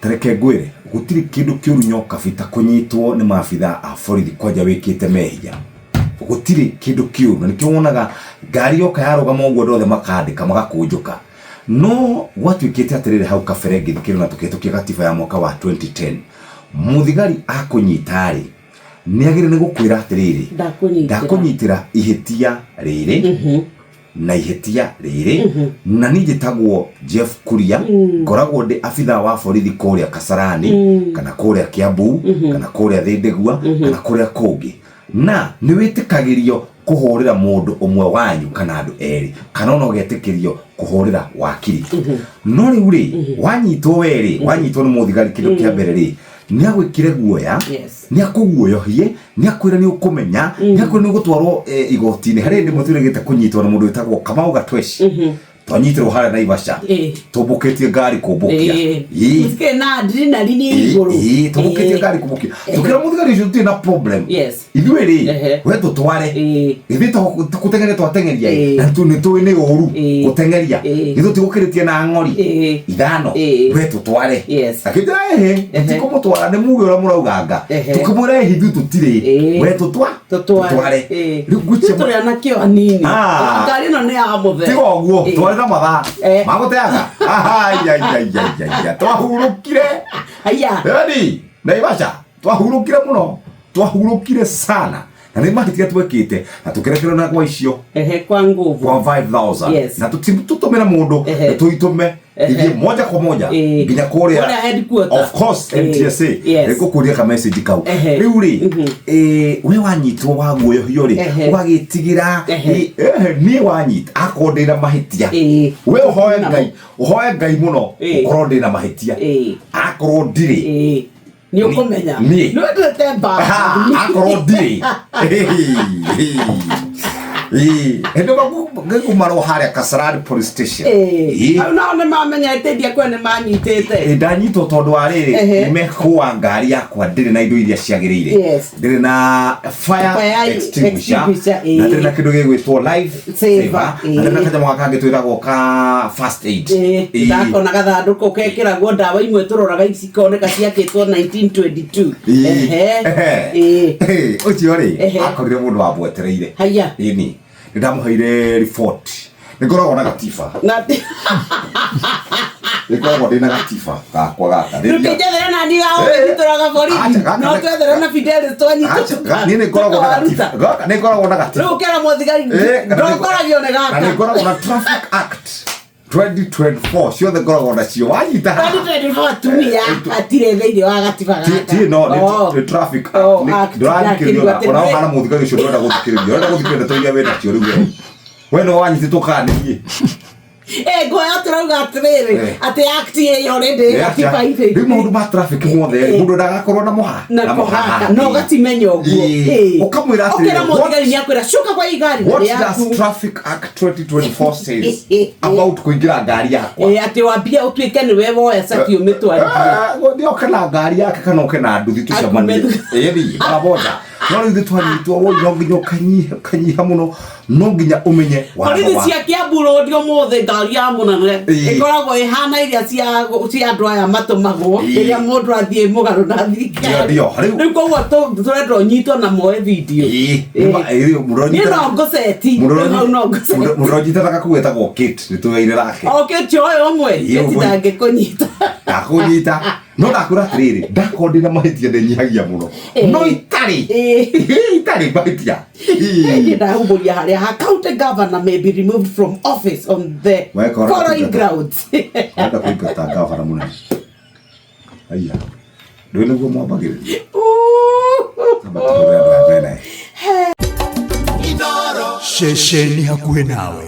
Tareke ngwĩre, gũtirĩ kĩndũ kĩũru nyokabi ta kũnyitwo nĩ maabithaa a borithi kwanja wĩkĩte mehia. Gũtirĩ kĩndũ kĩũru na nĩkĩo wonaga ngari yoka yarũgama ũguo andũ othe makandĩka magakũnjũka. No gwatuĩkĩte atĩrĩrĩ hau kabere ngĩthikĩrĩria na tũkĩhetũkia gatiba ya mwaka wa 2010, mũthigari akũnyita-rĩ, nĩ agĩrĩire nĩ gũkwĩra atĩrĩrĩ, Ndakũnyitĩra. ndakũnyitĩra ihĩtia rĩrĩ na ihĩtia rĩrĩ na niĩ njĩtagwo Jeff Kuria ngoragwo ndĩ abithaa wa borithi kũrĩa Kasarani kana kũrĩa Kiambu kana kũrĩa Thĩndĩgua kana kũrĩa kũngĩ na nĩ wĩtĩkagĩrio kũhũrĩra mũndũ ũmwe wanyu kana andũ erĩ kana ona ũgetĩkĩrio kũhũrĩra wakiri no rĩu rĩ wanyitwo we rĩ wanyitwo nĩ mũthigari kĩndũ kĩa mbere rĩ nĩ agwĩkĩre guoya nĩ akũguoyohie nĩ akwĩra nĩ ũkũmenya nĩ akwĩra nĩ ũgũtwarwo eh, igoti-inĩ harĩ hĩndĩ ĩmwe twĩrĩgĩte kũnyitwo na mũndũ wĩtagwo Kamau Gatweshi twanyitirwo harĩa Naivasha tũmbũkĩtie ngari kũmbũkia Ĩĩ. Gũtikĩrĩ na adrenaline ĩ igũrũ. Ĩĩ, tũmbũkĩtie ngari kũmbũkia tũkĩra mũthigari ũcio tũtirĩ na problem ithuĩ rĩ we tũtware ithuĩ to kũteng'eria twateng'eria ĩ na tu nĩ tũĩ nĩ ũru gũteng'eria ithuĩ tigũkĩrĩtie na ng'ori ithano we tũtware akĩnjĩra ĩhĩ tũtikũmũtwara nĩ muge ũrĩa mũrauganga tũkĩmwĩra ĩhĩ ithuĩ tũtirĩ we tũtwa tũtware rĩu ngwĩciria Tũrĩ anake o anini. Ngari ĩno nĩ ya mũthee. Tiga ũguo twarĩ na mathaa magũteaga twahurũkire Aya. Yaani, Naivasha twahurũkire mũno twahurũkire sana na nĩ mahĩtia twekĩte na tũkĩrekerwo na gwa icio Ehe, kwa nguvu. kwa 5000 na tũtũmĩre mũndũ tũitũme ithiĩ moja kwa moja nginya kũrĩa Kũrĩa headquarter. Of course NTSA nĩngũkũria ka message kau rĩu rĩ we wanyitwo waguoyohio rĩ ũgagĩtigĩra niĩ wanyita akorwo ndĩna mahĩtia we ũhoe Ngai ũhoe Ngai mũno ũkorwo ndĩna mahĩtia akorwo ndirĩ Nĩ ũkũmenya. Niĩ. Nĩ wendete mbara. Ha, akorwo ndirĩ hĩndĩ ngĩkumarwo harĩa Kasarani police station Ĩĩ. Hau nao nĩ mamenyete ndiakwa nĩ manyitĩte. Ĩ, ndanyitwo tondũ wa rĩrĩ nĩ mekũa ngari yakwa ndĩrĩ na indo iria ciagĩrĩire ndĩrĩ na fire Fire extinguisher extinguisher, na ndĩrĩ na kĩndũ gĩgwĩtwo life Saver, saver na ndĩrĩ na kanyamũ gaka kangĩ twĩtagwo ka first aid Ĩĩ, ndakona gathandũkũ kekĩragwo ndawa imwe tũroraga ikoneka ciakĩtwo 1922. Ehe. Ĩĩ. Ũcio rĩ akorire mũndũ wamwetereire. Haiya. Ĩni nĩ ndamũheire report nĩ ngoragwo na gatiba nĩ ngoragwo ndĩ na gatiba gakwa gaka Nĩ thiaga- Ndũkĩnjethere na niĩ wa ũgĩtũraga borithi. Acha, gaka No twethere na Fidelis twanyitwo. Acha, niĩ nĩ ngoragwo na gatiba gaka nĩ ngoragwo na gatiba Rĩu ũkera mũthigari Eh, kana nĩ- ndongoragio nĩ na gaka. nĩ ngoragwo na Traffic Act 2024 ciothe ngoragwo nacio wanyita haha. 2024 atumia hatirĩ thĩinĩ wa gatiba gaka. Ti no nĩ Oh. nĩ traffic act. Oh, Nĩ- act. ndũrathikĩrĩrio Ndakĩrigwo atĩ ona nĩ- ũhana mũthigari ũcio ndũrenda gũthikĩrĩria ũrenda gũthikĩrĩria ndeto iria wĩ nacio rĩu we we no wanyitĩtwo kana nĩ niĩ Eh, ngũya tũrauga atĩrĩrĩ Eh. atĩ act ĩyo already Nĩ atĩa? gatiba-inĩ. Rĩu maũndũ ma traffic mothe Eh. mũndũ ndagakorwo na mũha na kũhaka no ũgatimenya ũguo Ĩĩ. Ĩĩ. Ũkamwĩra atĩrĩrĩ, ũkĩra mũthigari nĩ akwĩra cuka kwa igari What nĩ does yaku Traffic Act 2024 says about kũingĩra ngari yakwa? Ĩĩ, atĩ wambie ũtuĩke nĩwe woya cati ũmĩtwarithie Nĩ oke na ngari yake kana oke na nduthi tũcemanie. Akume- Ĩni, bodaboda. No rĩu ithuĩ twanyitwo woi no nginya ũkanyiha ũkanyiha mũno no nginya ũmenye watho borithi wa cia Kiambu Road ũmũthĩ ngari ya mũnene Ĩĩ. ĩkoragwo ĩhana iria cia cia andũ aya matũmagwo Ĩĩ. rĩrĩa mũndũ athiĩ mũgarũ na thirikari Ndio, ndio, rĩu- rĩu koguo tũrenda ũnyitwo na moe video Ĩĩ, Ĩĩ. nĩma- ĩĩ, mũndũ niĩ ũranyita- no ngũceti mũndũ rĩu hau no ngũceti mũndũ ũranyitanaga kũu etagwo Kate nĩ tũgaire nake okĩte ũyũ ũmwe Ĩĩ, ũmwe. ndangĩkũnyita ndakũnyita no ndakwĩra atĩrĩrĩ ndakorwo ndĩna mahĩtia ndĩnyihagia mũno Ĩĩ. no itarĩ Ĩĩ. itarĩ mahĩtia Ĩĩ, ndahumbũria harĩa ha county governor may be removed from office on the Weka ũrĩa following ũtungata. grounds. Arenda kũingata ngavana mũnene aya ndũĩ nĩguo mwambagĩrĩria Amba tũhũre andũ aya mena Ceceni hakuhĩ nawe.